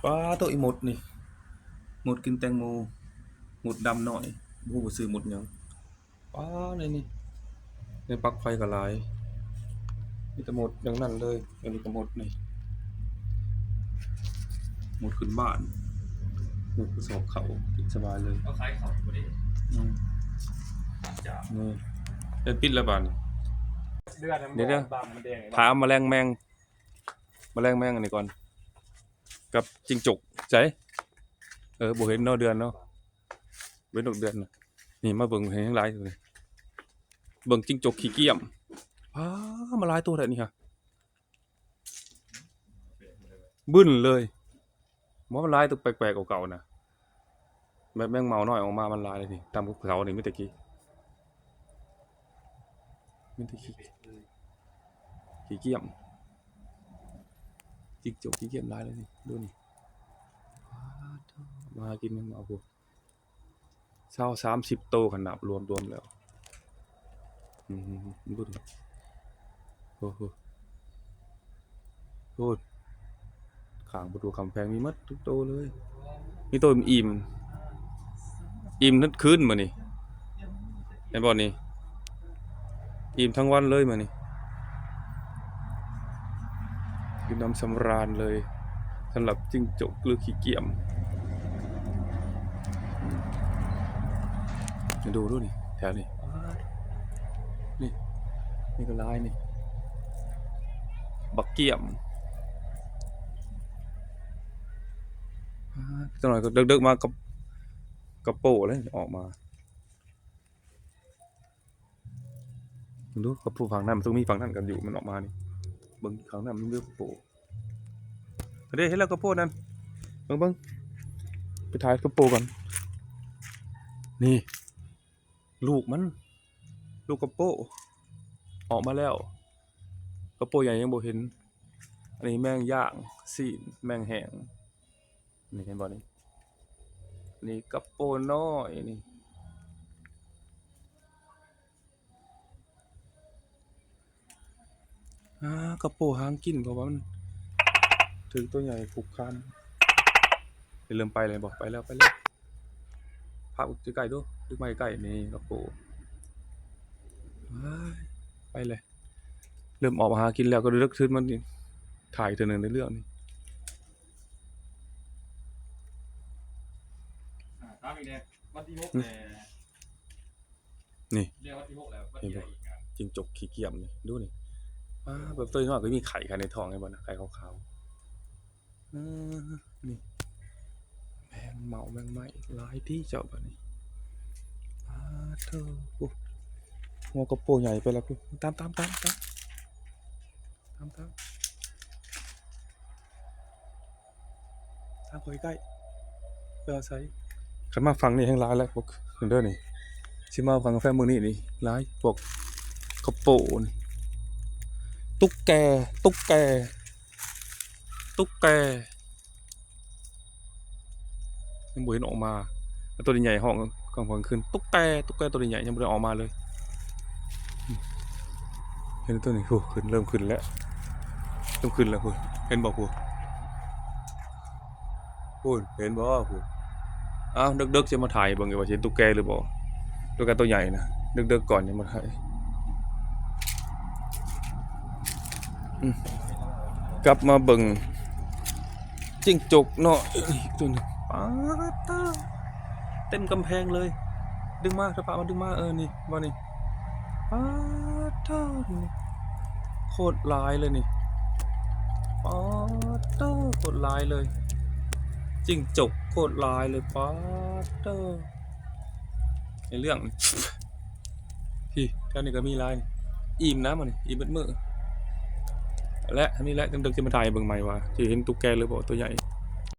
ປາໂຕ ອີ່ມົດນີ້ ມົດກິນແຕງໂມ ມົດດຳນ້ອຍ ບໍ່ຮູ້ວ່າຊື່ມົດຫຍັງ. ປາ ໃນນີ້ ໃນປັກໄຟກໍຫຼາຍ ມີແຕ່ມົດຢ່າງນັ້ນເລີຍ. ອັນນີ້ກໍມົດນີ້ ມົດຂຶ້ນບ້ານ ມົດກະສອບເຂົ້າ ກິນສະບາຍເລີຍ. ເຂົາຂາຍເຂົ້າບໍ່ໄດ້ ອືມ ຈ້າ ນີ້ ເປັນປິດແລ້ວບາດນີ້. ເດືອນ ດຽວໆ ບາງມັນແດງ ຖາມມະແລງແມງ ມະແລງແມງອັນນີ້ກ່ອນ ກັບຈິງຈົກໃສ? ເອີ ບໍ່ເຫັນເນາະ ເດືອນເນາະ ເຫັນດອກເດືອນນະ. ນີ້ມາເບິ່ງ ເຫັນແຮງຫຼາຍນີ້ ເບິ່ງຈິງຈົກຂີ້ກ້ຽມ. ປາ ມາຫຼາຍໂຕແທ້ນີ້ຫະ ບຶ້ນເລີຍ. ບໍ່ ມັນຫຼາຍໂຕແປກໆກວ່າເກົ່ານະ ແບບແມງເມົານ້ອຍອອກມາ ມັນຫຼາຍເລີຍນີ້. ຕາມພູເຂົານີ້ມີແຕ່ຂີ້ ມີແຕ່ຂີ້ ຂີ້ກ້ຽມ ຈິງຈົກຂີ້ກ້ຽມຫຼາຍເລີຍນີ້. ດູນີ້ ປາໂທ້ ມາຫາກິນແມງເມົາພຸ້ນ ຊາວ ສາມສິບໂຕ ຄັນນັບລວມ ລວມແລ້ວ. ອືມ ເບິ່ງ ໂອ້ໂຫ ໂອ້ ຂ້າງປະຕູກຳແພງມີໝົດທຸກໂຕເລີຍ. ມີໂຕອີ່ມ ອີ່ມທັງຄືນມື້ນີ້ ເຫັນບໍ່ນີ້? ອີ່ມທັງວັນເລີຍມື້ນີ້ ອີ່ມໜຳສຳລານເລີຍ ສຳລັບຈິງຈົກ ຫຼື ຂີ້ກ້ຽມ. ອືມ ດູ ດູນີ້ ແຖວນີ້ ນີ້ ນີ້ກໍຫຼາຍນີ້ ບັກກ້ຽມ. ອ່າ ຈັກໜ້ອຍກໍເດິກໆມາກັບ ກັບໂປ້ເລີຍອອກມາ. ເບິ່ງດູ ກະໂປຝັ່ງນັ້ນ ມັນຕ້ອງມີຝັ່ງນັ້ນກັນຢູ່ ມັນອອກມານີ້. ເບິ່ງຂ້າງໜ້າມັນມີກະໂປ ເດ້ ເຫັນແລ້ວກະໂປນັ້ນ. ເບິ່ງ ເບິ່ງ ໄປຖ່າຍກະໂປກ່ອນ. ນີ້ ລູກມັນ ລູກກະໂປອອກມາແລ້ວ. ກະໂປໃຫຍ່ຍັງບໍ່ເຫັນ. ອັນນີ້ແມງຢ່າງ ຊີ້ນ ແມງແຫ້ງ. ນີ້ເຫັນບໍ່ນີ້? ນີ້ກະໂປນ້ອຍນີ້. ອາ ກະໂປຫາກິນ ເພາະວ່າມັນຖືກຕົວໃຫຍ່ຄຸກຄານ. ເລີ່ມໄປແລ້ວບໍ່? ໄປແລ້ວ ໄປແລ້ວ. ພາບໃກ້ໆດູ ດຶກມາໃກ້ໆ ນີ້ກະໂປ. ວ້າຍ ໄປແລ້ວ. ເລີ່ມອອກມາຫາກິນແລ້ວ ກໍເລິກຕື່ນມານີ້ ຖ່າຍເທື່ອໜຶ່ງໃນເລື່ອງນີ້. ອ່າ ຖາມອີກແດ່ ວັນທີຫົກ ອືມ ແດ່ ນີ້ ເລື່ອງວັນທີຫົກແລ້ວ ວັນທີໃດອີກອ່ະ? ຈິງຈົກຂີ້ກ້ຽມນີ້ ດູນີ້. ອ້າ ແບບໂຕນ້ອຍກໍມີໄຂ່ ໄຂ່ໃນທ້ອງ ເຫັນບໍ່ນະ? ໄຂ່ຂາວໆ. ເອີ ນີ້ ແມງເມົາແມງໄມ້ຫຼາຍຕິເຈົ້າບາດນີ້. ປາໂທ້ ໂອ້ ຫົວກະໂປໃຫຍ່ໄປແລ້ວພຸ້ນ. ຕາມ ຕາມ ຕາມ ຕາມ ຕາມ ຕາມ ຕາມຂ້ອຍໃກ້ ໄປຫາໃສ? ຄັນມາຝັ່ງນີ້ແຮ່ງຫຼາຍແລ້ວ ພວກເດີນີ້ ຊິມາຝັ່ງກາແຟມື້ນີ້ນີ້ ຫຼາຍ ພວກກະໂປນີ້. ຕຸກແກ ຕຸກແກ ຕຸກແກ ຍັງບໍ່ເຫັນອອກມາ. ແລ້ວໂຕໃຫຍ່ໆຮ້ອງກາງ ກາງຄືນ ຕຸກແກ ຕຸກແກ ໂຕໃຫຍ່ໆຍັງບໍ່ໄດ້ອອກມາເລີຍ. ເຫັນໂຕນີ້ ໂອ້ ຂຶ້ນ ເລີ່ມຂຶ້ນແລ້ວ ເລີ່ມຂຶ້ນແລ້ວພຸ້ນ. ເຫັນບໍ່ພຸ້ນ? ພຸ້ນ ເຫັນບໍ່ພຸ້ນ? ອ້າວ ເດິກໆ ຊິມາຖ່າຍເບິ່ງວ່າຊິເຫັນຕຸກແກຫຼືບໍ່. ຕຸກແກໂຕໃຫຍ່ນະ ເດິກໆກ່ອນຈັ່ງມາຖ່າຍ. ອືມ ກັບມາເບິ່ງຈິງຈົກເນາະ ອີກໂຕໜຶ່ງ. ປາດໂທ້ ເຕັມກຳແພງເລີຍ. ດຶງມາ ສະພາບມາ ດຶງມາ. ເອີ ນີ້ ບໍ່ນີ້. ປາດໂທ້ ໂຄດຫຼາຍເລີຍນີ້. ປາດໂທ້ ໂຄດຫຼາຍເລີຍ. ຈິງຈົກໂຄດຫຼາຍເລີຍ. ປາດໂທ້ ໃນເລື່ອງ ພີ້ ແຖວນີ້ກໍມີຫຼາຍ. ອີ່ມນະມື້ນີ້ ອີ່ມເບິດມື້. ແລະ ອັນນີ້ແຫຼະ ຈັ່ງເດິກຊິມາຖ່າຍໃຫ້ເບິ່ງໃໝ່ວ່າຊິເຫັນຕຸກແກຫຼືບໍ່ ໂຕໃຫຍ່.